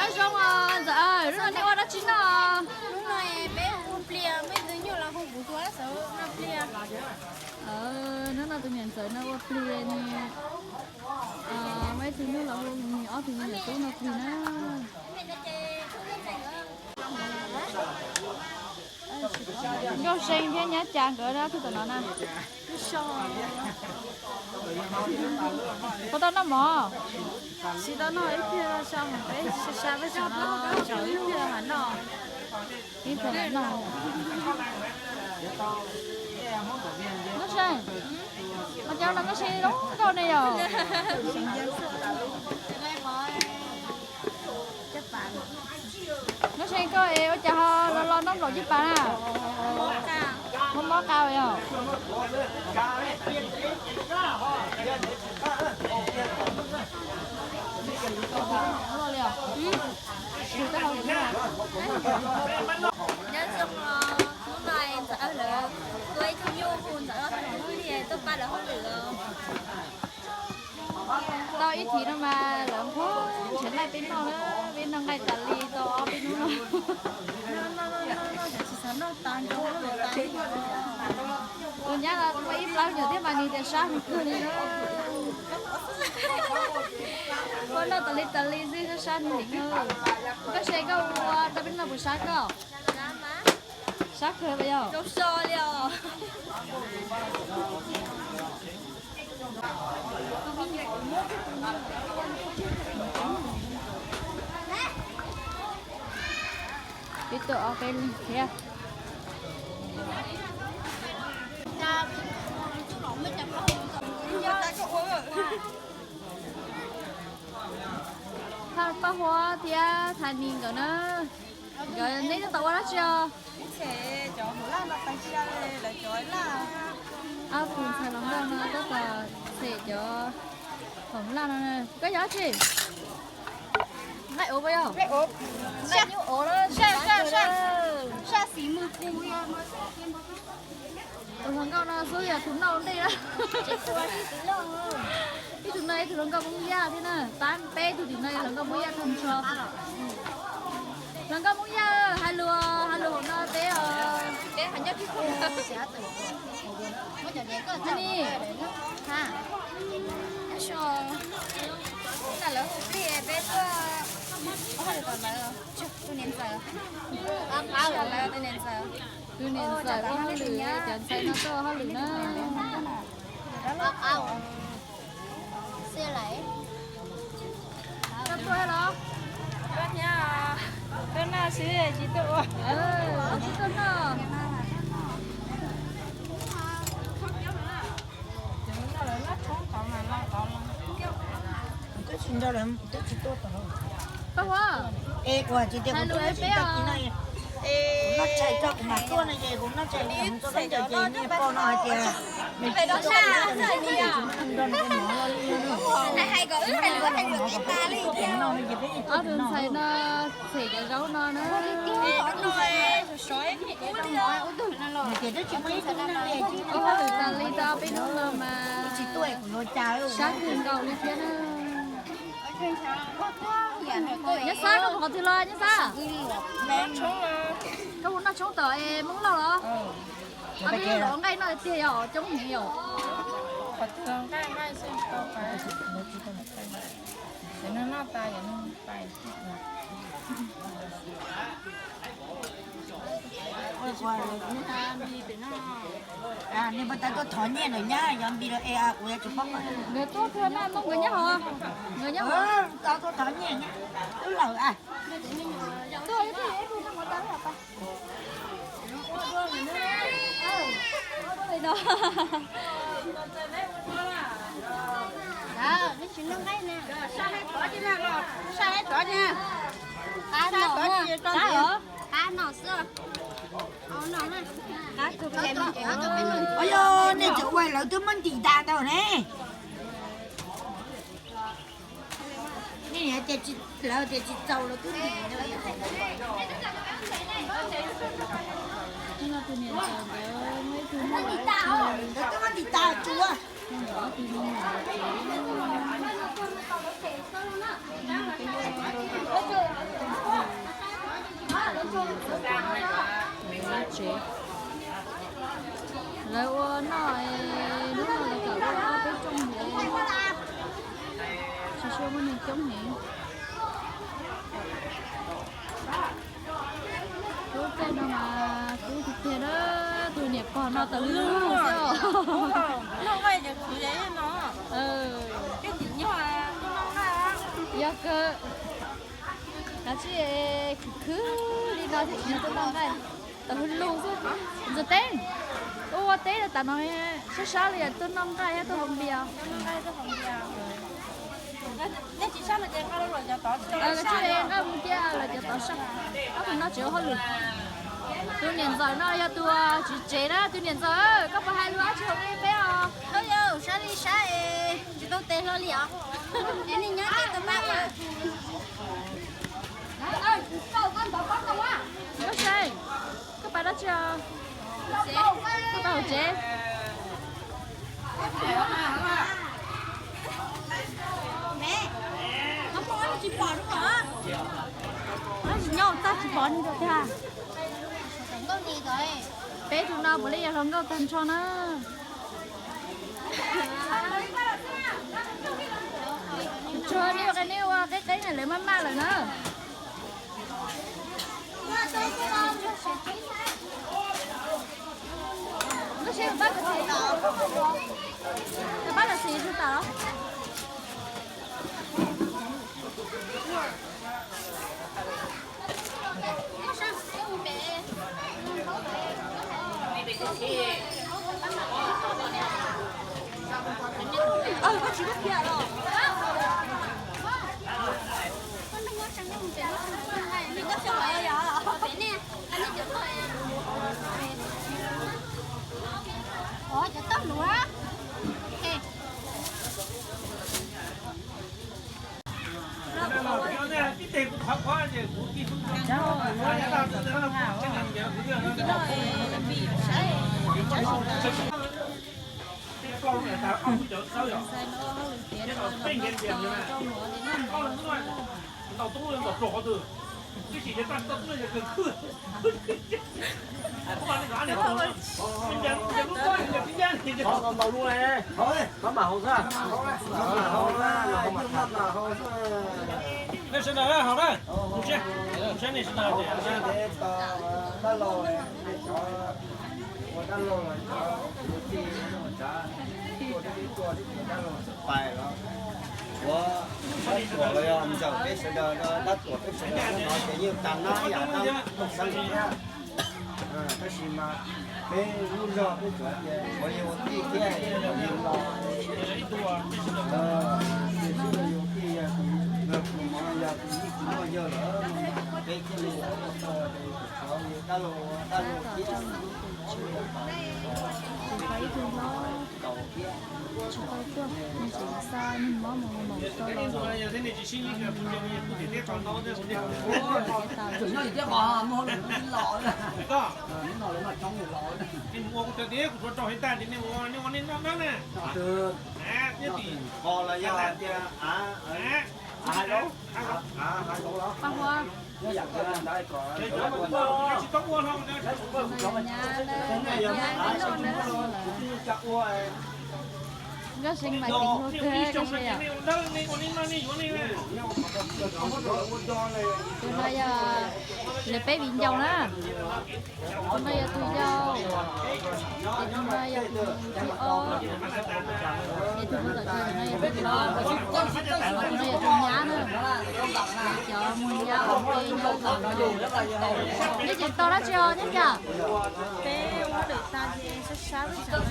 Nyob zoo, ntxawm, hnub no nej ua dab tsi noj? Hnub no peb ua pliag, muaj ib tug nyuj los hu kuv tuaj xav noj pliag. Hnub no tus niam ntxawm no ua pliag ne, muaj ib tug nyuj los hu nws ob tug me nyuam tub noj pliag na. Nkauj See thiab Nyab Cas nkawd ob tug tom no na. Puas tau noj mov? Tsis tau noj, ib pliag so peb sab peb tsam no, ib pliag mam noj. Nkauj See, ua cas no Nkauj See zoo nkauj ne yom? Nkauj See koj es ua cas ho los los noj nplaum cij pas na? Muaj mob qau yom? Nyob zoo os, hnub no ntxawm lawv tua ib tug nyuj hu ntxawm ob tug hauj lwm tuaj pab lawv hauj lwm os. Tau ib thiv no mas lawv nquag nrhiav nqaij peb noj na, peb noj nqaij tas li tau ob peb hnub no. Tus nyab no ua ib plaub nyuam thiab mas nws tias sab heev kawg li na. Ua noj tas li tas li xwb, sab sab nws heev na. Nkauj See, koj ua tau peb noj puas sab koj? Sab kawg yog. Peb tuaj ob peb leeg thiab. Thaj Paj Huab thiab Thaj Nis nkawd na, nkawd neb tab tom ua dab tsi os? Ob tug ntxhais hluas nkauj no tab tom them cov khoom laj no. Koj yog dab tsi? Nqaij ua puas yog? Nqaij nyuj ua na. Tus hluas nkauj no xub yog tus noj ntej na. Ib tug no ib tug hluas nkauj Hmoob Yaj thiab na, pab peb tug tim no yog hluas nkauj Hmoob Yaj tag nrho. Hluas nkauj Hmoob Yaj, hais lus, hais lus hauv no peb os. Ni, lawv hu plig peb tuaj, tus niam ntxawm, tus niam ntxawm ua hauj lwm, cov ntxhais no tuaj ua hauj lwm na. Koj tuaj los? Tuaj noj xwb tsis tuaj ua. Tsis tuaj noj. Koj tsis nco lawm twb tsis tuaj tod. Koj Huab, es kuv hais tias kuv tuaj ib sim tag kis no, kuv noj tshais tso kuv mam tuaj no ces kuv noj tshais li kuv txog koj ntawm ces niag pog no hais tias nws tsis tuaj, tsis muaj neeg nrog nws ua mov li. Ob tug ntxhais no them cov zaub no na. Hais tias twb tsis muaj ib tug neeg li, ua hauj lwm tas li tau peb hnub no mas tsis tuaj kuv yuav cas, sab kawg nkaus li thiab na. Nyob Xab, koj mus qhov twg los Nyob Xab? Koj mus noj tshoob tom es Hmoob Lauj los? Peb los nqaij noj tiag yog coob heev yom. Nej puas tau tuaj thov nyiaj ntawm nyab yog npis los es kuv yuav tsum paub. Nkawd tuaj kawg na, nkawd nyob hov, nkawd nyob hov. Tau tuaj thov nyiaj, twb lawm a. Qab no xwb. Yog nej cov ua lawv twb muab ntim tas ntawd ne. Nej tias lawv tias tsis txaus lawv twb ntim. Lawv twb muab ntim tas tsuav. Tus niam ntxawm ntawd muaj ib tug me nyuam tsev, tus me nyuam tsev no, tus me nyuam tsev no Tshuaj muaj neeg coob heev. Lub caij no mas kub tiag tiag na, tus niam pog no tawm lug lug xwb os. Yog kawg, kav tsij khwv khwv li no thiaj tsis yog tuaj noj nqaij, tawm lug lug xwb. Ntxawm Teb, ua ua teb tas no sab sab li yog tuaj noj nqaij thiab tuaj haus npias. Kav tsij nqaij mus cia lawv cov tod saj, ob tug no tsis ua hauj lwm. Tus niam ntxawm no yog tus tsis tsev na, tus niam ntxawm koj puas hais lus dab tsi hauv peb os? Sab li sab es tsis tau tes hlo li os. Es nej nyob ces tau pab. Koj se, koj pab dab tsi os? Koj pab hauv tsev. Nyob tag tsis pom ni tiag. Peb tus no puav leej yog hluas nkauj tag nrho na. Tsuag nej ua qe nej ua qeb qeb na lawv maj maj lawm na. Lub sij pab tam sim, pab tam sim tsuag tam. Nej sawv daws haus na, kuv saib, kuv saib nej sawv daws. Ua, Dab Tuam los yog Ntxawm peb sawv daws, Dab Tuam peb sawv daws no ces yeej tag nab yam dab tuam xeeb thiab. Tab sis mas peb lub zog peb tsuas tias tshuav yus ua tij thiab yus los, tiam sis yus ua tij yog tus, yog tus mov yog tus yij tus muaj yawg lawm, peb thiaj li ua tau, tshuav yus dab laug dab laug thiab. Tsis tau ib tug hlob, tsis tau tuaj, nws tseem xa nws mob mus mus tau los. Qo los yog tias Paj Huab, nyab, nyab noj na, nkauj see mas ceev lub kawg, nkauj see yom. Tus no yog lawv peb viv ncaus na. Tus no yog tus yau, ces tus no yog tus thib ob, ces tus no tom ntej no yog tus thib ob, tus no yog tus nyab na. Cov muag nyab ua ke nyob tom no. Neb tseem tos dab tsi os Nyiaj Cas? Peb ua lwm tas ces sab sab.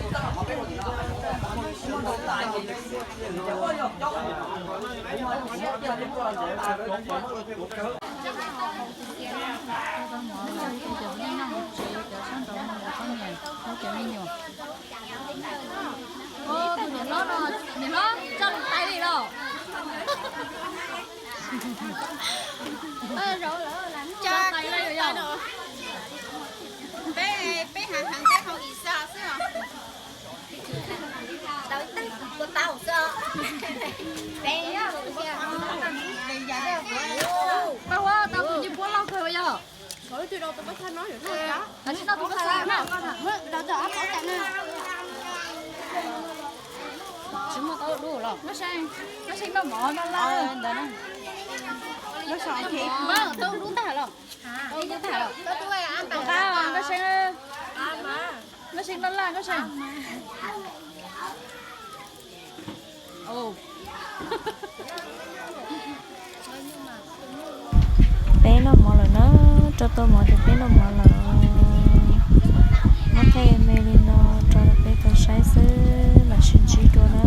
Cov me nyuam, tus niam hlob no, niam hlob tso lus tais li los. Tso tais los yom. Peb, peb hav heev peb haus ib xab xwb os. Tau ib teg kuv tau xwb os. Peb, Paj Huab tau tus ncej puab loj kawg yom. Tsis noj tus paj xaj na. Nkauj See, Nkauj See noj mov noj laj ntawd na. Nkauj See, tau dub ntag los? Tau dub ntag los? Nkauj See, Nkauj See noj laj Nkauj See. Peb noj mov lawm na, rau tau mov ces peb noj mov lawm. Muab thaij me li no rau peb tau saib xwb mam sib ntsib dua na.